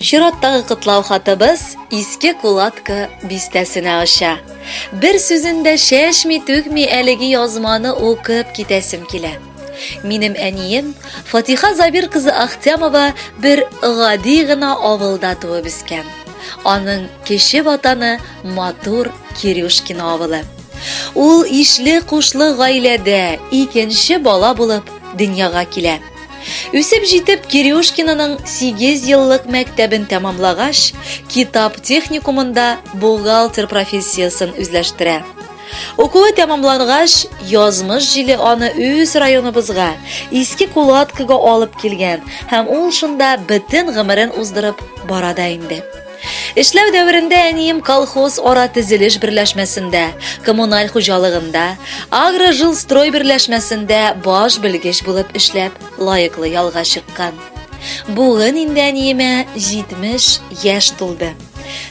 Чираттагы котлау хатыбыз Иске Кулатка бистәсенә оча. Бер сүзен дә чәчми-түкми әлеге язманы укып китәсем килә. Минем әнием Фатиха Забир кызы Ахтямова бер гади гына авылда туып үскән. Аның кече ватаны матур Кирюшкино авылы. Ул ишле-кушлы гаиләдә икенче бала булып дөньяга килә. Үсеп җитеп, Кирюшкиноның 8 еллык мәктәбен тәмамлагач, китап техникумында бухгалтер профессиясен үзләштерә. Укуы тәмамлангач, язмыш җиле аны үз районыбызга, Иске Кулаткага алып килгән һәм ул шунда бөтен гомерен уздырып бара да инде. Эшләү дәверендә әнием колхоз ара төзелеш берләшмәсендә, коммуналь хуҗалыгында, агрожилстрой берләшмәсендә баш белгеч булып эшләп, лаеклы ялга чыккан. Бүген инде әниемә 70 яшь тулды.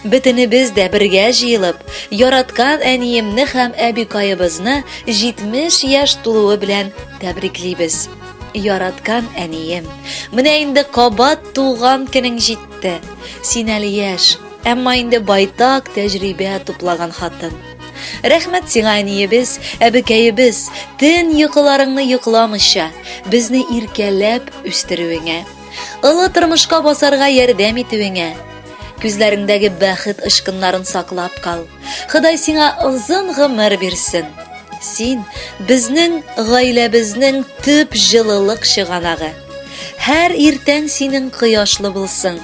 Бөтенебез дә бергә җыелып, яраткан әниемне һәм әбикаебызны 70 яшь тулуы белән тәбриклибез. Яраткан әнием, менә инде кабат туган көнең җитте. Син әле яшь, әмма инде байтак тәҗрибә туплаган хатын. Рәхмәт сиңа, әниебез, әбекәебез, төн йокыларыңны йокламыйча, безне иркәләп үстерүеңә, олы тормышка басарга ярдәм итүеңә. Күзләреңдәге бәхет очкыннарын саклап кал. Ходай сиңа озын гомер бирсен. Син безнең гаиләбезнең төп җылылык чыганагы. Һәр иртәң синең кояшлы булсын.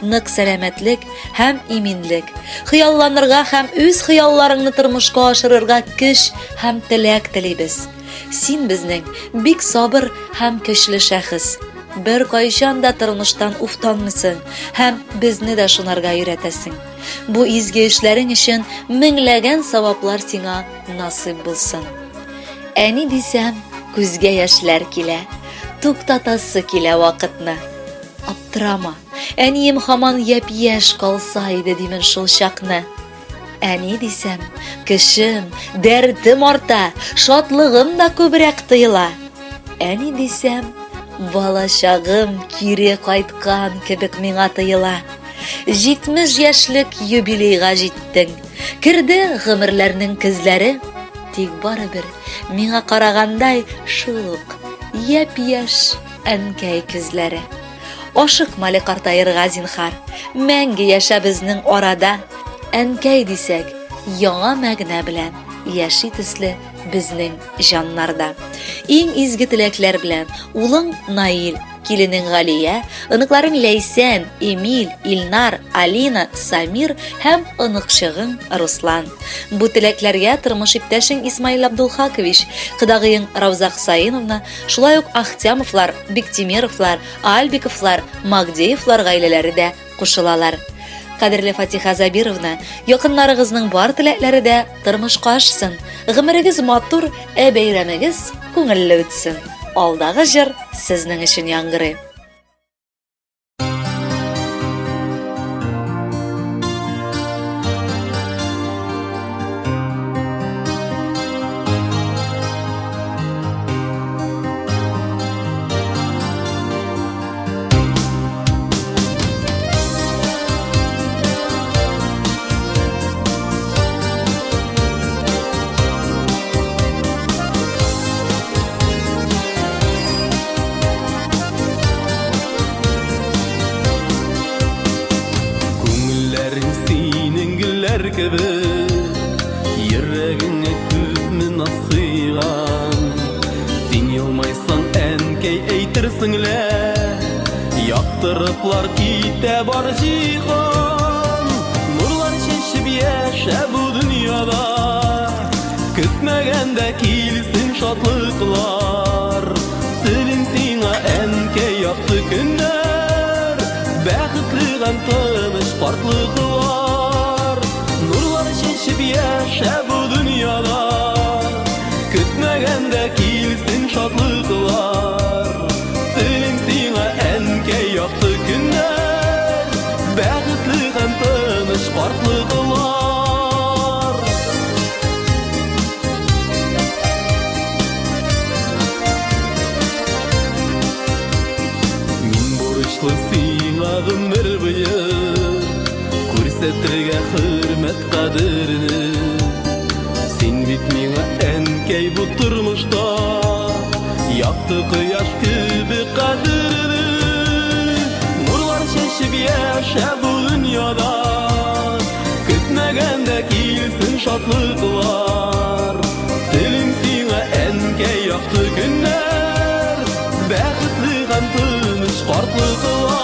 Нык сәламәтлек һәм иминлек. Хыялланырга һәм үз хыялларыңны тормышка ашырырга көч һәм теләк телибез. Син безнең бик сабыр һәм көчле шәхес. Бер кайчан да тормыштан уфтанмыйсың һәм безне дә шунарга өйрәтәсең. Бу изге эшләрең өчен меңләгән саваплар сиңа насыйп булсын. Әни дисәм, күзгә яшьләр килә. Туктатасы килә вакытны. Аптырама, әнием һаман япь-яшь калса иде димен шул чакны. Әни дисәм, кешем, дәртем арта, шатлыгым да күбрәк тоела. Әни дисәм, балачагым кире кайткан кебек миңа тоела. 70 яшьлек юбилейга җиттең. Керде гомерләрнең көзләре, тик барыбер миңа карагандай шул ук япь-яшь әнкәй күзләре. Ашыкма әле картаерга, зинхар, мәңге яшә безнең арада. Әнкәй дисәк, яңа мәгънә белән яши төсле безнең җаннарда. Иң изге теләкләр белән улың Наил, киленең Галия, оныкларың Ләйсән, Эмиль, Илнар, Алина, Самир һәм оныкчыгың Руслан. Бу теләкләргә тормыш иптәшең Исмаил Абдулхакович, кодагыең Рауза Хусаиновна, шулай ук Ахтямовлар, Биктимеровлар, Альбиковлар, Магдеевлар гаиләләре дә кушылалар. Кадерле Фатиха Забировна, якыннарыгызның бар теләкләре дә тормышка ашсын. Гомерегез матур, ә бәйрәмегез күңелле үтсен. Алдагы җыр сезнең өчен яңгырый. Күңелләрең синең гөлләр кебек, йөрәгеңә күпме наз сыйган. Син елмайсаң, әнкәй, әйтерсең лә, яктырыплар китә бар җиһан. Нурлар чәчеп яшә бу дөньяда, көтмәгәндә килсен шатлыклар. Телим сиңа, әнкәй, якты көннәр, бәхетле һәм тыныч картлыклар. Нурлар чәчеп яшә бу дөньяда, көтмәгәндә килсен шатлыклар. Телим сиңа, әнкәй, якты көннәр, бәхетле һәм тыныч картлыклар. Мин бурычлы сиңа гомер буе. кадерле. Син бит миңа, әнкәй, бу тормышта якты кояш кебек кадерле. Нурлар чәчеп яшә бу дөньяда, көтмәгәндә килсен шатлыклар. Телим сиңа, әнкәй, якты көннәр, бәхетле һәм тыныч картлыклар.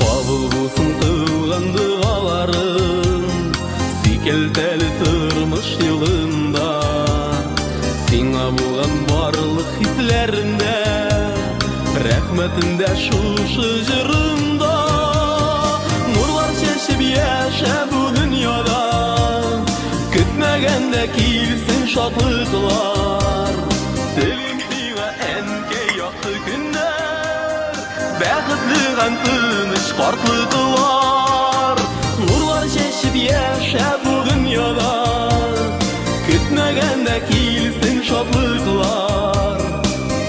Кабул булсын кылган догаларың, сикәлтәле тормыш юлында. Сиңа булган барлык хисләрендә, рәхмәтем дә шушы җырымда. Нурлар чәчеп яшә бу дөньяда, көтмәгәндә килсен шатлыклар. Телим сиңа, әнкәй, якты көннәр, бәхетле һәм тыныч картлыклар. Нурлар чәчеп яшә бу дөньяда, көтмәгәндә килсен шатлыклар.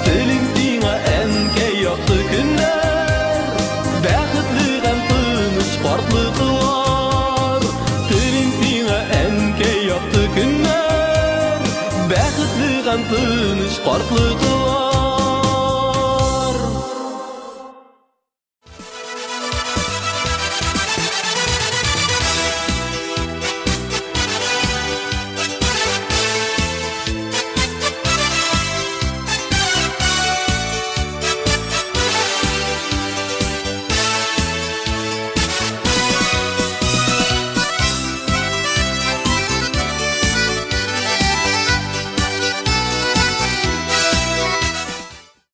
Телим сиңа, әнкәй, якты көннәр, бәхетле һәм тыныч картлыклар. Телим сиңа, әнкәй, якты көннәр, бәхетле һәм тыныч картлыклар.